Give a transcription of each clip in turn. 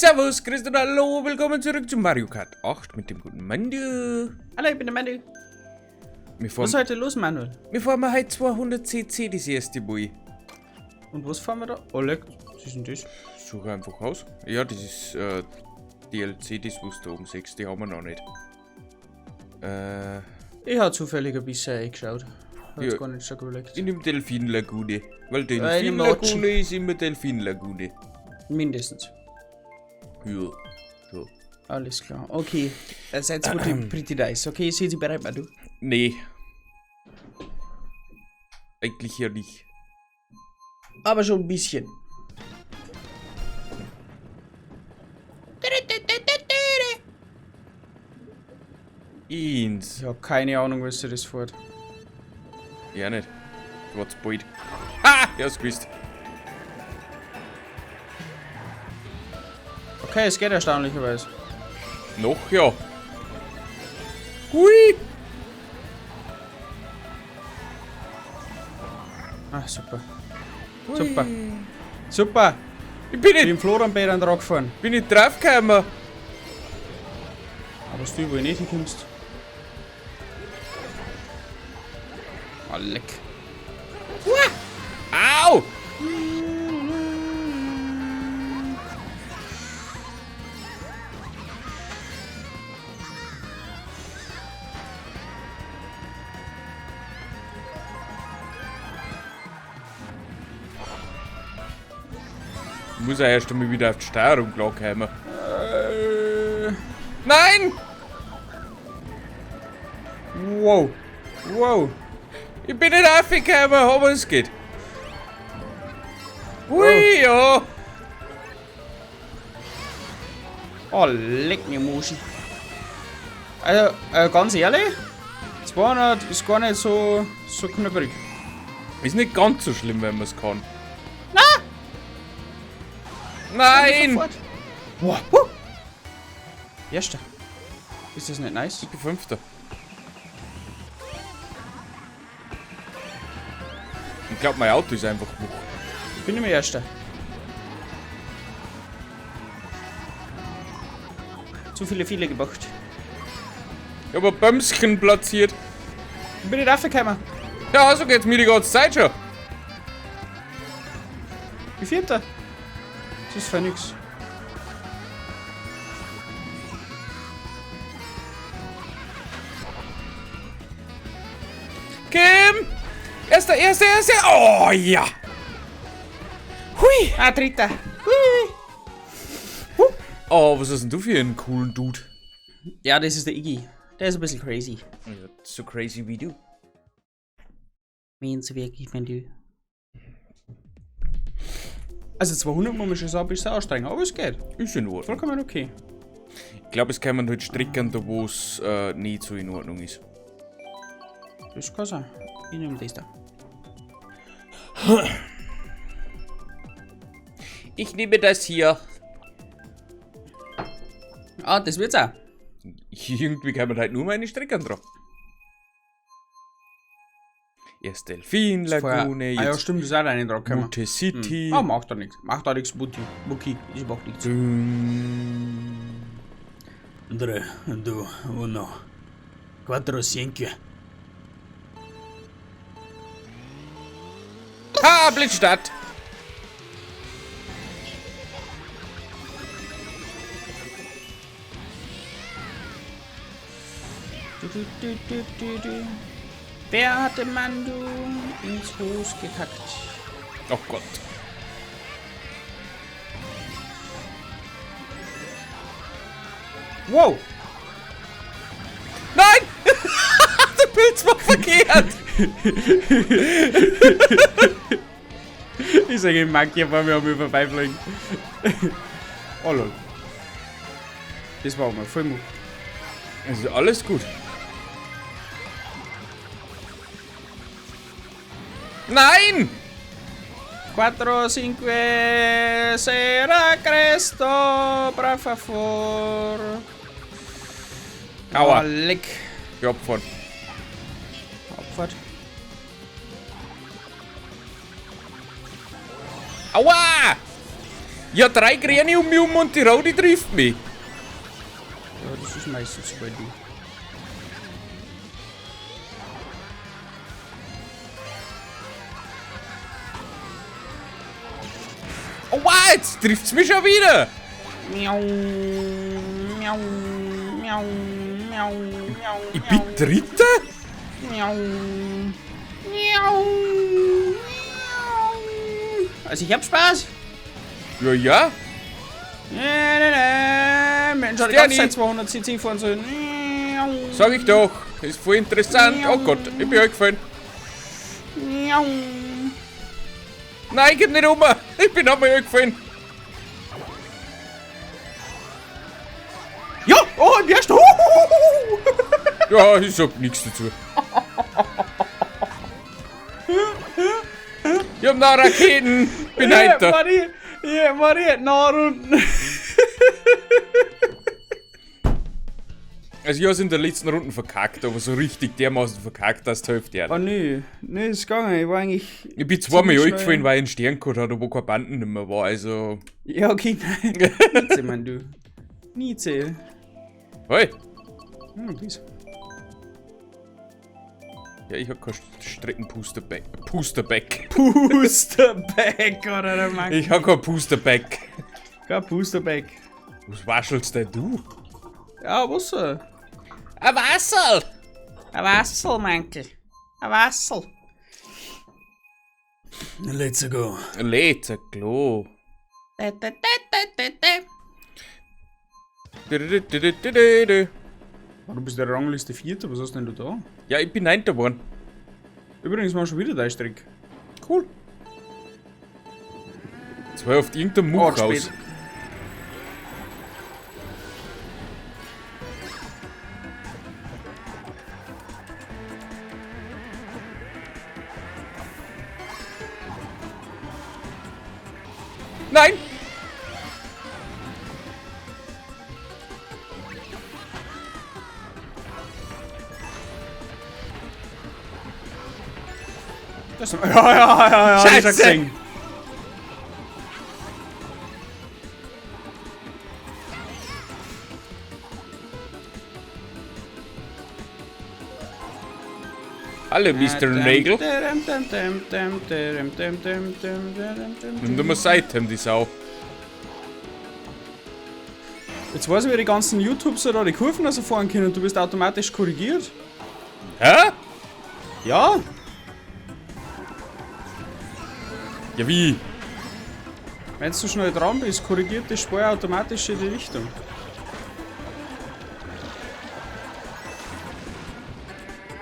Servus, Christ und hallo, willkommen zurück zu Mario Kart 8 mit dem guten Manu. Hallo, ich bin der Manu. Was ist heute los, Manuel? Wir fahren heute 200 cc das erste Mal. Und was fahren wir da? Oh, leck, was ist denn das? Suche einfach aus. Ja, das ist DLC, das was da oben siehst, die haben wir noch nicht. Ich hab zufällig ein bisschen eingeschaut. Hab Ja. jetzt gar nicht so überlegt. In dem Delfinlagune. Weil Ja, in dem Delfinlagune Otschi. ist immer Delfinlagune. Mindestens. Ja. So. Alles klar. Okay. Seid gut, pretty nice. Okay, sind Sie bereit, Manu? Nee. Eigentlich ja nicht. Aber schon ein bisschen. Eins. Ich hab keine Ahnung, was das fährt. Ja, nicht. Du warst bald. Ha! Ich hab's gewusst. Okay, es geht erstaunlicherweise. Noch ja. Hui! Ah, super. Hui. Super. Super! Ich bin nicht, Ich bin Florian Bär an den Rock gefahren. bin nicht draufgekommen. Aber du, wo ich nicht hinkommst. Ah, leck. Au! Ich muss ja erst einmal wieder auf die Steuerung klarkommen. Nein! Wow! Wow! Ich bin nicht aufgekommen, aber es geht. Hui, Oh. ja! Oh, leck mir Muschi. Also, ganz ehrlich, 200 ist gar nicht so knubbrig. Ist nicht ganz so schlimm, wenn man's kann. Na! Nein! Wow. Huh. Erster. Ist das nicht nice? Ich bin Fünfter. Ich glaub, mein Auto ist einfach hoch. Ich bin immer Erster. Zu viele Fehler gemacht. Ich hab ein Bömschen platziert. Ich bin nicht raufgekommen. Ja, so geht's mir die ganze Zeit schon. Wie Vierter. Das ist für nix. Kim! Erster, erster, erster! Oh ja! Hui! Ah, dritter! Hui! Huh. Oh, was hast denn du für einen coolen Dude? Ja, das ist der Iggy. Der ist ein bisschen crazy. Ja, so crazy wie du. Meinst du wirklich, wenn du... Also 200 muss man schon sagen, ist anstrengend, aber es geht. Ist in Ordnung. Vollkommen okay. Ich glaub, es kann man halt stricken, da wo's nicht so in Ordnung ist. Das kann sein. Ich nehme das da. Ich nehme das hier. Ah, das wird's auch. Irgendwie kann man halt nur meine Strecken drauf. Erst Delfinlagune, Ah ja, jetzt stimmt, das ist auch eine drauf gekommen. Mute City. Ah, macht doch nichts. Macht doch nichts, Mutti. Mucki, ich mach nichts. 3, 2, 1, 4, 5. Ha, Blitzstadt! Du, du, du, du, du, du. Wer hat dem Mandu ins Hus gekackt? Oh Gott. Wow! Nein! Der Pilz war verkehrt! Ich sage, ich mag hier vor mir am vorbeifliegen. Oh lol. Das war auch mal voll Mut. Es ist alles gut. Nein! 4, 5, sera cresto, por favor. Aua. Oh, leck. Ich abfahren. Abfahrt. Aua! Ja, drei Grüne um mich um und die Rote trifft mich. Ja, das ist meistens so bei dir. Oh, wow, jetzt trifft's mich schon wieder. Miau, miau, miau, miau, miau. Ich bin Dritter? Miau. Miau. Miau. Also ich hab Spaß. Ja, ja. Nee, nee, nee. Mensch, hat die ganze Zeit 200 cc fahren sollen. Miau. Sag ich doch. Ist voll interessant. Oh Gott, ich bin eingefallen. Miau. Nein, ich geh nicht um. Ich bin nochmal eingefallen. Ja, oh, im ersten. Ja, ich sag nichts dazu. Ich hab noch Raketen. Bin heiter. Marie, ja, Marie hat noch Runden. Also ich hab's in der letzten Runde verkackt, aber so richtig dermaßen verkackt, dass die Hälfte Oh nee, nee, ist gegangen. Ich war eigentlich. Ich bin zweimal ziemlich eingefallen, schnell. weil ich einen Stern gehabt habe, wo keine Banden nicht mehr war, also... Ja, okay, nein. Nietzsche, mein du. Nietzsche. Hey! Hm, please. Ja, ich hab kein Streckenpusterback. Pusterback. Pusterback, oder der Mann. Ich hab kein Pusterback. Kein Pusterback. Was waschelst denn du? Ja, Wasser. Ein Wasserl! Ein Wassel, Mankel. Ein Wassel. Let's go. Let's go. Da, da, da, da, da, da. Du-du-du-du-du-du. Oh, du bist der Rangliste Vierter, was hast denn du da? Ja, ich bin Neunter geworden. Übrigens war schon wieder dein Strick. Cool. Jetzt war auf irgendein Much Oh, raus. spät. Nein! Das, ja, ja, ja, ja, hab ich schon Scheiße. gesehen. Hallo, Mr. Nagel. Nimm du mal Item, die Sau. Jetzt weiß ich, wie die ganzen YouTubes da die Kurven also fahren können und du bist automatisch korrigiert. Hä? Ja, Ja, wie? wenn du schnell dran bist, korrigiert das Spiel automatisch in die Richtung.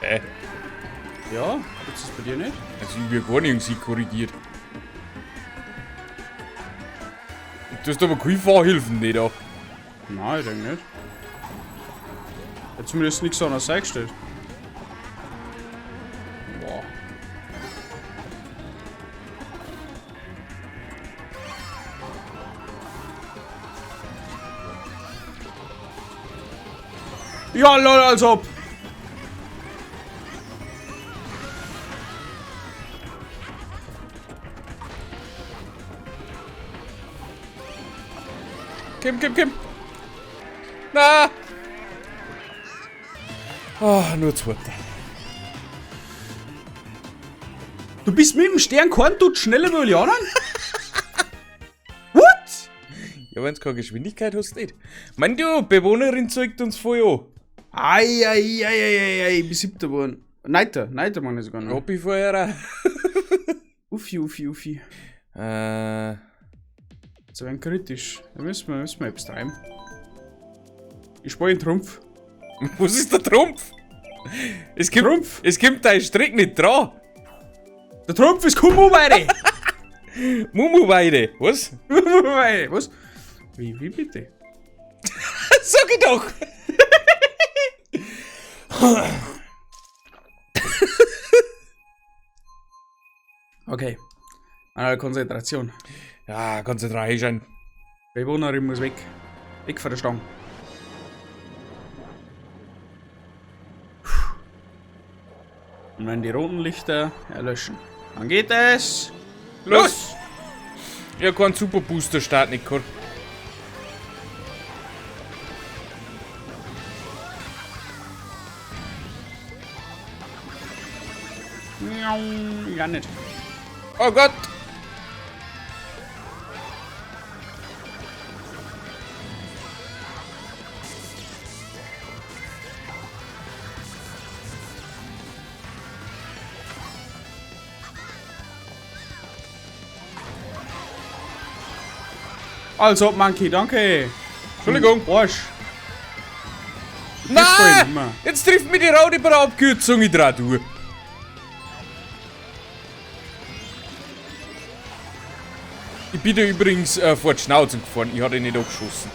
Hä? Ja, gibt's das bei dir nicht? Also, ich hab gar nirgends korrigiert. Du hast aber keine Fahrhilfen nicht da. Nein, ich denke nicht. Ich hab zumindest nichts anderes eingestellt. Boah. Ja, lol, als ob! Kim, Kim, Kim. Na! Ah, nur zweiter. Du bist mit dem Stern kein tut schneller wie alle anderen? What? Ja, wenn's keine Geschwindigkeit hast, nicht. Mein du, Bewohnerin zeigt uns voll an. Ei, ei, ei, ei, ei, ei, ich bin siebter geworden. Neunter, neunter Mann ist sogar noch. Hab ich vorher auch. Uffi, uffi, uffi. Das wäre kritisch. Da müssen wir etwas treiben. Ich spiele den Trumpf. Was ist der Trumpf? Es kommt, Trumpf? Es kommt dein Strick nicht dran. Der Trumpf ist Kummuweide! Mumuweide, was? Mumuweide, was? Wie bitte? Sag ich doch! Okay. Eine Konzentration. Ja, Konzentration. Bewohnerin muss weg. Weg von der Stange. Und wenn die roten Lichter erlöschen, dann geht es Los! Ich hab keinen Super Booster Start nicht gehabt. Ja, nicht. Oh Gott! Also, Monkey, danke. Entschuldigung. Arsch. Nein! Jetzt trifft mich die Raute bei der Abkürzung. Ich dreh durch. Ich bin da übrigens vor die Schnauze gefahren. Ich hatte ihn nicht abgeschossen.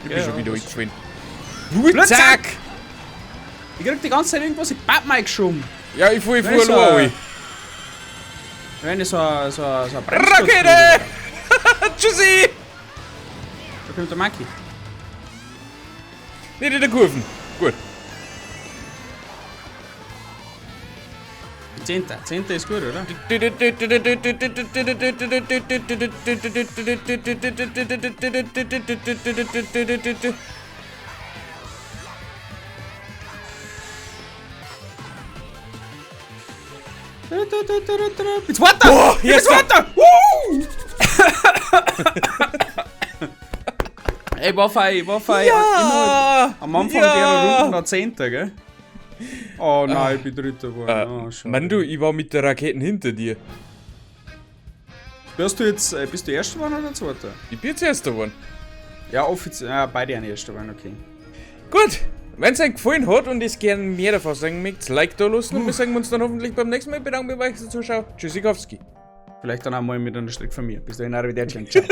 Ich bin Ja, schon wieder das- eingefallen. Zack! Ich krieg die ganze Zeit irgendwas in Batman geschoben. Ja, ich fahr Wenn voll ich so an. Wenn ich so ein Bremssturz Rakete! Tschüssi! Da kommt der Monkey. Nicht in der Kurven. Gut. Zehnter. Zehnter ist gut, oder? Jetzt weiter! Boah, jetzt jetzt weiter! Ey, war fein, war fein. Ja! Am Anfang ja. der Runden der Zehnter, gell? Oh nein, ich bin Dritter geworden. Oh, schade. Mann, du, ich war mit der Raketen hinter dir. Bist du jetzt, bist du Erster geworden oder Zweiter? Ich bin jetzt Erster geworden. Ja, offiziell, ja, beide sind Erster geworden, okay. Gut, wenn es euch gefallen hat und es gerne mehr davon sehen mögt, Like da lassen und wir sehen uns dann hoffentlich beim nächsten Mal. Bedanken wir bei euch fürs Zuschauen. Tschüssikowski. Vielleicht dann auch mal mit einer Strick von mir. Bis dahin, arrivederci und ciao.